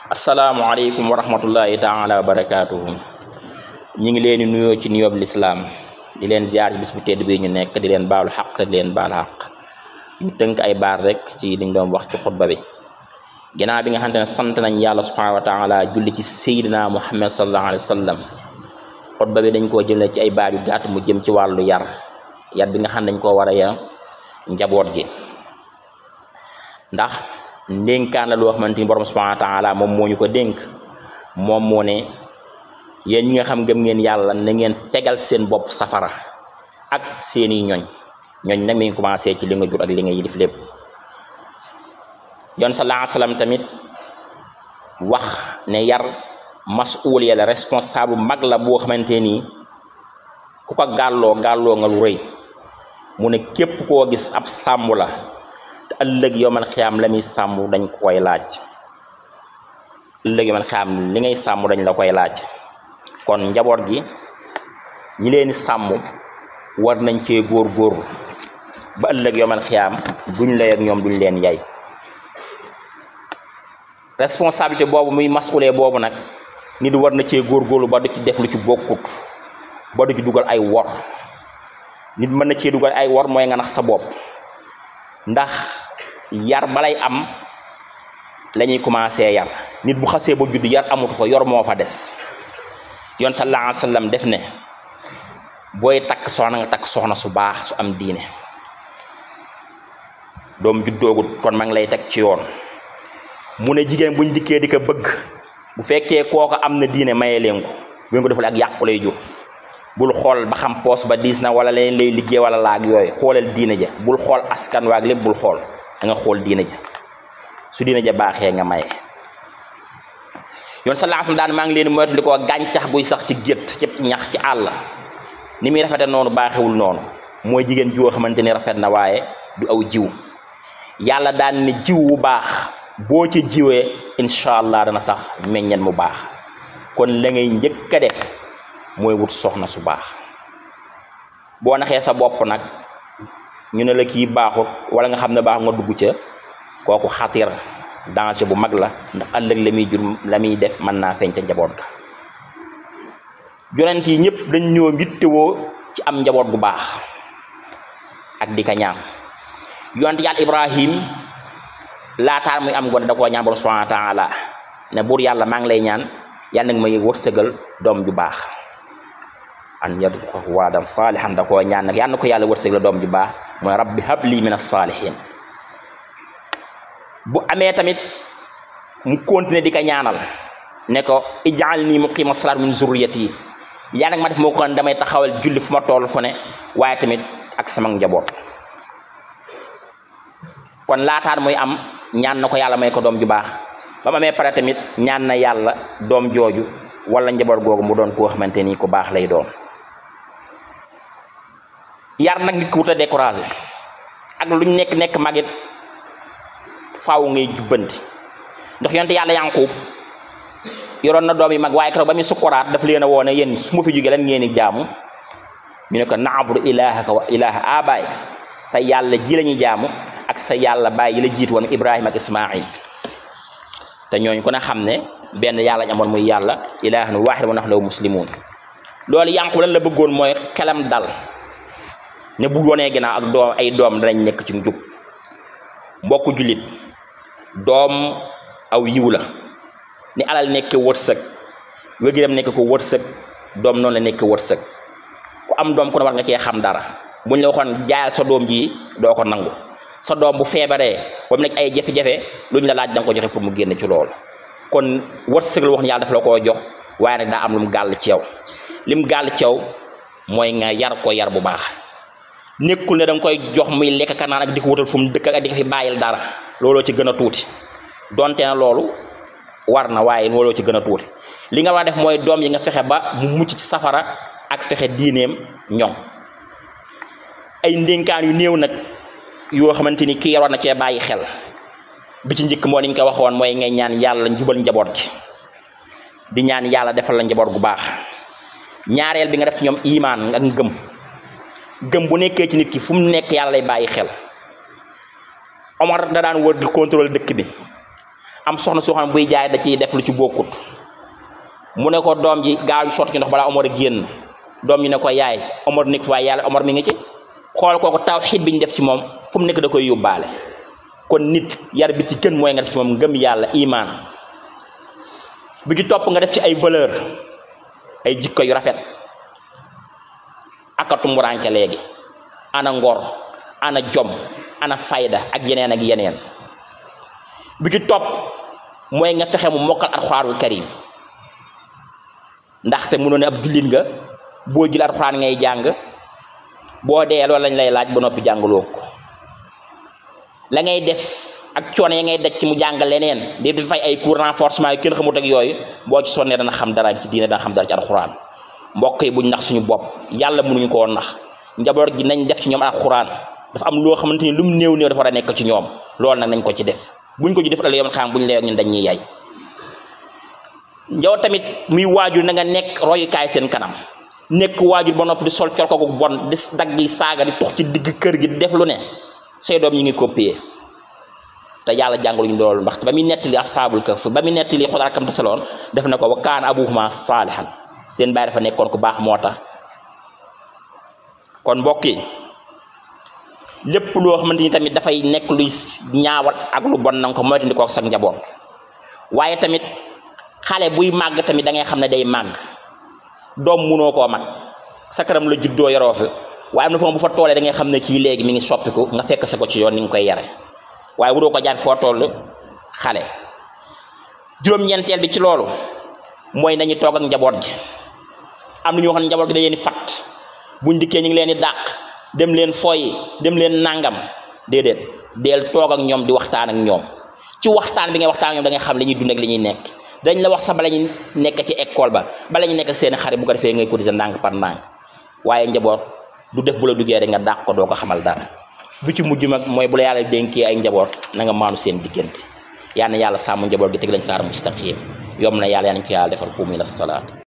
Assalamualaikum warahmatullahi taala wabarakatuh. ñi ngi leen di nuyoo ci nuyoob l'islam di leen ziar ci bis bu tedd bi ñu nekk di leen baalu xaq di leen baal xaq ñu tënk ay baar rek ci liñ doon wax ci xutba bi ginnaaw bi nga xamante ne sant nañ yàlla subhanahu wa taala julli ci sayyidina muhammad sallallahu alayhi wa sallam xutba bi dañ koo jëlee ci ay baar yu gàtt mu jëm ci wàllu yar bi nga xam dañ koo war a yar njaboot gi ndax ndénkaan la loo xamante ni borom subhanahu wa taala moom moo ñu ko dénk moom moo ne yéen ñi nga xam gëm ngeen yàlla na ngeen tegal seen bopp safara ak seeni ñoñ nag mi ngi commencé ci li nga jur ak li nga yilif lépp yoon sallallahu alayhi wasallam tamit wax ne yar mas'uliya la responsable mag la boo xamante ni ku ko gàlloo nga lu rëy mu ne képp koo gis ab sàmm la te ëllëg yomal xiyaam la muy sàmm dañ koy laaj ëllëg yomal xiyaam li ngay sàmm dañ la koy laaj kon njaboot gi ñi leen sàmm war nañ cee góor ba ëllëg yomal xiyaam duñ lay ak ñoom duñ leen yay responsabilité boobu muy masulee boobu nag nit war na cee góorgóorlu ba du ci def lu ci bokkut ba du ci dugal ay wor nit mën na cee dugal ay wor mooy nga nax sa bopp ndax yar balay am lañuy commencé yar nit bu xasee ba judd yar amatu fa yor moo fa des yoon sallallahu alayhi wasallam def ne booy takk soxna nga takk soxna su baax su am diine doom juddoogut kon ma ngi lay teg ci yoon mu ne jigéen buñ dikkee di ko bëgg bu fekkee kooka am na diine maye leen ko bu ko defal ak yàqu lay jur bul xool ba xam poos ba diis na wala leen lay liggéey wala laag yooyu xoolal diine ja bul xool askan waag lépp bul xool da nga xool diine ja su diine ja baaxee nga maye yoon sallallahu alayhi wasallam daan maa ngi leen moytu li ko gàncax buy sax ci gétt ci ñax ci àll ni muy rafete noonu baaxewul noonu mooy jigéen joo xamante ni rafet na waaye du aw jiw yàlla daan ne jiw wu baax boo ci jiwee incha allah dana sax meññet mu baax kon la ngay njëkk a def mooy wut soxna su baax boo naxee sa bopp nag ñu ne la kii baaxut wala nga xam ne baax nga dugg ca kooku xatir danger bu mag la ndax ëllëg la muy jur la muy def mën naa feeñ ca njaboot ga yonent yi ñëpp dañ ñoo yittewoo ci am njaboot gu baax ak di ka ñaan yonent yàlla Ibrahim laataan muy am gone da koo ñaan borom subhanahu wa taala ne buur yàlla maa ngi lay ñaan yàlla nag ma wërsëgal doom ju baax an yarzuqahu waadan saalihan da koo ñaan nag yàlla na ko yàlla wërsëgal doom ju baax mooy rabbi habli min as-saalihin bu amee tamit mu continuer di ko ñaanal ne ko ij'alni muqima salaat min zurriyati yàlla nag ma def moo ko damay taxawal julli fu ma toll fu ne waaye tamit ak sama njaboot kon laataan muy am ñaan na ko yàlla may ko doom ju baax ba mu amee pare tamit ñaan na yàlla doom jooju wala njaboot googu mu doon koo xamante ni ku baax lay doon yar nag nit ku wut a découragé ak luñ nekk magit faaw ngay jubbanti ndax yonte yàlla Yanqub yoroon na doom yi mag waaye keroog ba muy sukkuraat daf leen a woone yéen su ma fi jógee lan ngeen di jaamu ñu ne ko na'budu ilaahaka wa ilaaha aabaa'ik sa yàlla ji la ñuy jaamu ak sa yàlla baay yi la jiitu woon Ibrahima ak Ismaïl te ñooñu ko na xam ne benn yàlla ñu amoon muy yàlla ilaahun waahid wa nahnu lahu muslimuun loolu Yanqub lan la bëggoon mooy xelam dal ne bu wonee ginnaaw ak doom ay doom danañ nekk ci njub mbokku jullit doom aw yiw la ni alal nekk wërsëg wér-gu-yaram nekk ko wërsëg doom noonu la nekk wërsëg ku am doom ku ne war nga cee xam dara buñ la waxoon jaayal sa doom ji doo ko nangu sa doom bu feebaree ba mu nekk ay jafe-jafe luñ la laaj da nga ko joxe pour mu génn ci loolu kon wërsëg la wax ne yàlla dafa la koo jox waaye nag daa am lu mu gàll ci yow lim gàll ci yow mooy nga yar ko yar bu baax nekkul ne da nga koy jox muy lekk ka naan ak di ko wutal fu mu dëkk ak di ko fi bàyyil dara looloo ci gën a tuuti donte na loolu war na waaye looloo ci gën a tuuti li nga war a def mooy doom yi nga fexe ba mu mucc ci safara ak fexe diineem ñoŋ ay ndénkaan yu néew nag yoo xamante ni kii yaroon na cee bàyyi xel bi ci njëkk moo ni ñu ko waxoon mooy ngay ñaan yàlla njubal njaboot gi di ñaan yàlla defal la njaboot gu baax ñaareel bi nga def ci ñoom imaan ak gëm bu nekkee ci nit ki fu mu nekk yàlla lay bàyyi xel Omar da daan wër di contrôle dëkk bi am soxna soo xam ne buy jaay da ciy def lu ci bokkut mu ne ko doom ji gaaw sotti ci ndox balaa Omar a génn doom ji ne ko yaay Omar nekk waaye yàlla Omar mi ngi ci xool kooku tawxiid bi ñu def ci moom fu mu nekk da koy yóbbaale kon nit yar bi ci gën mooy nga def ci moom ngëm yàlla imaan bi ci topp nga def ci ay valeur ay jikko yu rafet akatu mburanke léegi ana ngor ana jom ana fayda ak yeneen bi ci topp mooy nga fexe mu mokkal alxuraanul karim ndaxte mënoon ne ab jullit nga boo jël alxuraan ngay jàng boo dee loolu lañ lay laaj ba noppi jàngaloo ko la ngay def ak coono ya ngay daj ci mu jàngal leneen di fay ay cours renforcement yu kenn xamut ak yooyu boo ci sonnee dana xam dara ci diine dana xam dara ci alxuraan mbokk yi buñ nax suñu bopp yàlla mënuñu koo nax njaboot gi nañ def ci ñoom alxuraan dafa am loo xamante ni lu mu néew dafa war a nekk ci ñoom loolu nag nañ ko ci def buñ ko ci def ëllëg yoon xam buñ lay ñun dañuy yay yow tamit muy waajur na nga nekk royukaay seen kanam nekk waajur ba noppi di sol col ko gu bon di dagg yi saaga di tux ci digg kër gi di def lu ne say doom ñi ngi copier te yàlla jàngaluñu loolu ndax ba muy nettali ashaabul kahf ba muy nettali Xudar kam tasaloon def na ko wa kaana abuhumaa saalihan seen baay dafa nekkoon ku baax moo tax kon mbokk yi lépp loo xamante ni tamit dafay nekk luy ñaawal ak lu bon nanga ko moytandi ko ak sa njaboot waaye tamit xale buy màgg tamit da ngay xam ne day màgg doom munoo koo mag sa kanam la juddoo yaroo fi waaye am na fa bu fa toolee da ngay xam ne kii léegi mi ngi soppiku nga fekk sa ko ci yoon ni nga koy yare waaye wuroo ko jaar foo toll xale juróom-ñeenteel bi ci loolu mooy nañu toog ak njaboot gi am na ñoo xam ne njaboot gi da leen di fat buñ dikkee ñu ngi leen di dàq dem leen foyi dem leen nangam déedéet deel toog ak ñoom di waxtaan ak ñoom ci waxtaan bi ngay waxtaan ak ñoom da ngay xam li ñuy dund ak li ñuy nekk dañ la wax sax bala ñu nekk ci école ba bala ñu nekk ak seeni xarit bu ko defee ngay cotiser ndànk par ndànk waaye njaboot du def bu la duggee rek nga dàq ko doo ko xamal dara bu ci mujj mag mooy bu la yàlla dénkee ay njaboot na nga maanu seen diggante yal na yàlla sàmm njaboot gi teg lañ saar mustaqim yom na yàlla yaa nañ ko yàlla defal qumu ila salaat